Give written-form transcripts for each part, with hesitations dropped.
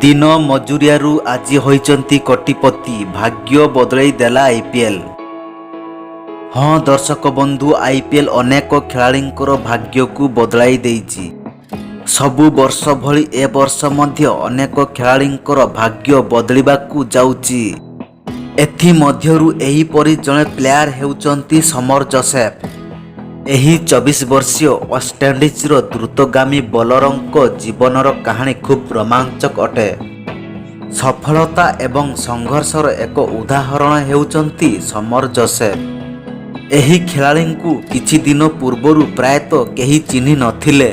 ଦିନ ମଜୁରିଆରୁ ଆଜି ହୋଇଛନ୍ତି କୋଟିପତି, ଭାଗ୍ୟ ବଦଳେଇ ଦେଲା ଆଇପିଏଲ୍। ହଁ ଦର୍ଶକ ବନ୍ଧୁ, ଆଇପିଏଲ୍ ଅନେକ ଖେଳାଳିଙ୍କର ଭାଗ୍ୟକୁ ବଦଳାଇ ଦେଇଛି। ସବୁ ବର୍ଷ ଭଳି ଏ ବର୍ଷ ମଧ୍ୟ ଅନେକ ଖେଳାଳିଙ୍କର ଭାଗ୍ୟ ବଦଳିବାକୁ ଯାଉଛି। ଏଥିମଧ୍ୟରୁ ଏହିପରି ଜଣେ ପ୍ଲେୟାର ହେଉଛନ୍ତି ସମର ଜୋସେଫ। ଏହି 24 ବର୍ଷୀୟ ୱେଷ୍ଟଇଣ୍ଡିଜର ଦ୍ରୁତଗାମୀ ବୋଲରଙ୍କ ଜୀବନର କାହାଣୀ ଖୁବ୍ ରୋମାଞ୍ଚକ ଅଟେ। ସଫଳତା ଏବଂ ସଂଘର୍ଷର ଏକ ଉଦାହରଣ ହେଉଛନ୍ତି ସମର ଜୋସେଫ। ଏହି ଖେଳାଳିଙ୍କୁ କିଛି ଦିନ ପୂର୍ବରୁ ପ୍ରାୟତଃ କେହି ଚିହ୍ନି ନଥିଲେ।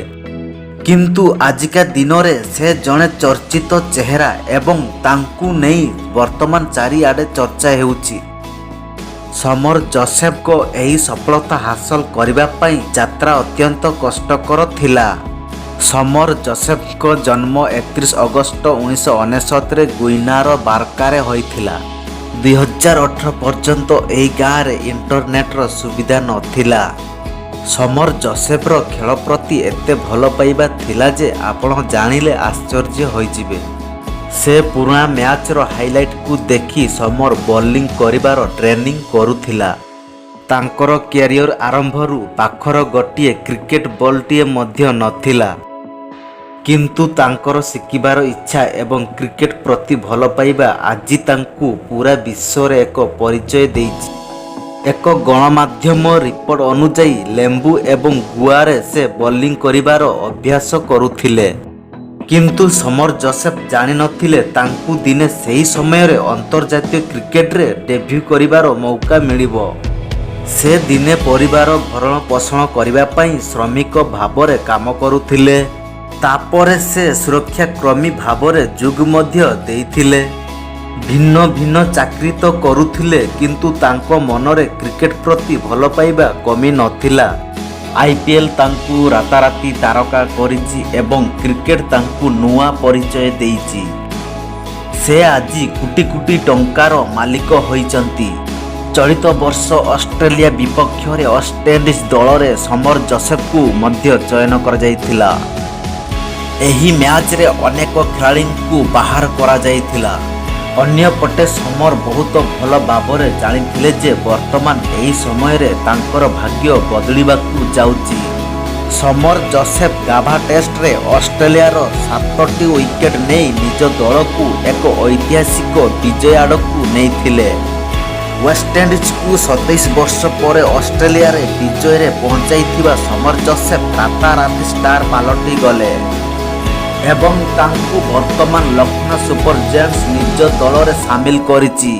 କିନ୍ତୁ ଆଜିକା ଦିନରେ ସେ ଜଣେ ଚର୍ଚ୍ଚିତ ଚେହେରା ଏବଂ ତାଙ୍କୁ ନେଇ ବର୍ତ୍ତମାନ ଚାରିଆଡ଼େ ଚର୍ଚ୍ଚା ହେଉଛି। ସମର ଜୋସେଫଙ୍କ ଏହି ସଫଳତା ହାସଲ କରିବା ପାଇଁ ଯାତ୍ରା ଅତ୍ୟନ୍ତ କଷ୍ଟକର ଥିଲା। ସମର ଜୋସେଫଙ୍କ ଜନ୍ମ 31 ଅଗଷ୍ଟ 1999ରେ ଗୁଇନାର ବାରକାରେ ହୋଇଥିଲା। 2018 ପର୍ଯ୍ୟନ୍ତ ଏହି ଗାଁରେ ଇଣ୍ଟରନେଟର ସୁବିଧା ନଥିଲା। ସମର ଜୋସେଫର ଖେଳ ପ୍ରତି ଏତେ ଭଲ ପାଇବା ଥିଲା ଯେ ଆପଣ ଜାଣିଲେ ଆଶ୍ଚର୍ଯ୍ୟ ହୋଇଯିବେ। ସେ ପୁରୁଣା ମ୍ୟାଚର ହାଇଲାଇଟକୁ ଦେଖି ସମର ବୋଲିଂ କରିବାର ଟ୍ରେନିଂ କରୁଥିଲା। ତାଙ୍କର କ୍ୟାରିୟର ଆରମ୍ଭରୁ ପାଖରେ ଗୋଟିଏ କ୍ରିକେଟ ବଲଟିଏ ମଧ୍ୟ ନଥିଲା। କିନ୍ତୁ ତାଙ୍କର ଶିଖିବାର ଇଚ୍ଛା ଏବଂ କ୍ରିକେଟ ପ୍ରତି ଭଲ ପାଇବା ଆଜି ତାଙ୍କୁ ପୂରା ବିଶ୍ୱରେ ଏକ ପରିଚୟ ଦେଇଛି। ଏକ ଗଣମାଧ୍ୟମ ରିପୋର୍ଟ ଅନୁଯାୟୀ, ଲେମ୍ବୁ ଏବଂ ଗୁଆରେ ସେ ବୋଲିଂ କରିବାର ଅଭ୍ୟାସ କରୁଥିଲେ। କିନ୍ତୁ ସମର ଜୋସେଫ ଜାଣିନଥିଲେ, ତାଙ୍କୁ ଦିନେ ସେହି ସମୟରେ ଅନ୍ତର୍ଜାତୀୟ କ୍ରିକେଟରେ ଡେବ୍ୟୁ କରିବାର ମୌକା ମିଳିବ। ସେ ଦିନେ ପରିବାର ଭରଣ ପୋଷଣ କରିବା ପାଇଁ ଶ୍ରମିକ ଭାବରେ କାମ କରୁଥିଲେ। ତାପରେ ସେ ସୁରକ୍ଷାକର୍ମୀ ଭାବରେ ଯୋଗ ମଧ୍ୟ ଦେଇଥିଲେ। ଭିନ୍ନ ଭିନ୍ନ ଚାକିରି ତ କରୁଥିଲେ, କିନ୍ତୁ ତାଙ୍କ ମନରେ କ୍ରିକେଟ ପ୍ରତି ଭଲ ପାଇବା କମି ନଥିଲା। ଆଇପିଏଲ୍ ତାଙ୍କୁ ରାତାରାତି ତାରକା କରିଛି ଏବଂ କ୍ରିକେଟ ତାଙ୍କୁ ନୂଆ ପରିଚୟ ଦେଇଛି। ସେ ଆଜି କୋଟି କୋଟି ଟଙ୍କାର ମାଲିକ ହୋଇଛନ୍ତି। ଚଳିତ ବର୍ଷ ଅଷ୍ଟ୍ରେଲିଆ ବିପକ୍ଷରେ ୱେଷ୍ଟଇଣ୍ଡିଜ ଦଳରେ ସମର ଜୋସେଫଙ୍କୁ ମଧ୍ୟ ଚୟନ କରାଯାଇଥିଲା। ଏହି ମ୍ୟାଚରେ ଅନେକ ଖେଳାଳିଙ୍କୁ ବାହାର କରାଯାଇଥିଲା। ଅନ୍ୟପଟେ ସମର ବହୁତ ଭଲ ଭାବରେ ଜାଣିଥିଲେ ଯେ ବର୍ତ୍ତମାନ ଏହି ସମୟରେ ତାଙ୍କର ଭାଗ୍ୟ ବଦଳିବାକୁ ଯାଉଛି। ସମର ଜୋସେଫ ଗାବା ଟେଷ୍ଟରେ ଅଷ୍ଟ୍ରେଲିଆର ସାତଟି ୱିକେଟ ନେଇ ନିଜ ଦଳକୁ ଏକ ଐତିହାସିକ ବିଜୟ ଆଡ଼କୁ ନେଇଥିଲେ। ୱେଷ୍ଟଇଣ୍ଡିଜକୁ 27 ବର୍ଷ ପରେ ଅଷ୍ଟ୍ରେଲିଆରେ ବିଜୟରେ ପହଞ୍ଚାଇଥିବା ସମର ଜୋସେଫ ରାତାରାତି ଷ୍ଟାର ପାଲଟିଗଲେ ଏବଂ ତାଙ୍କୁ ବର୍ତ୍ତମାନ ଲକ୍ଷ୍ନୌ ସୁପର ଜାଏଣ୍ଟସ୍ ନିଜ ଦଳରେ ସାମିଲ କରିଛି।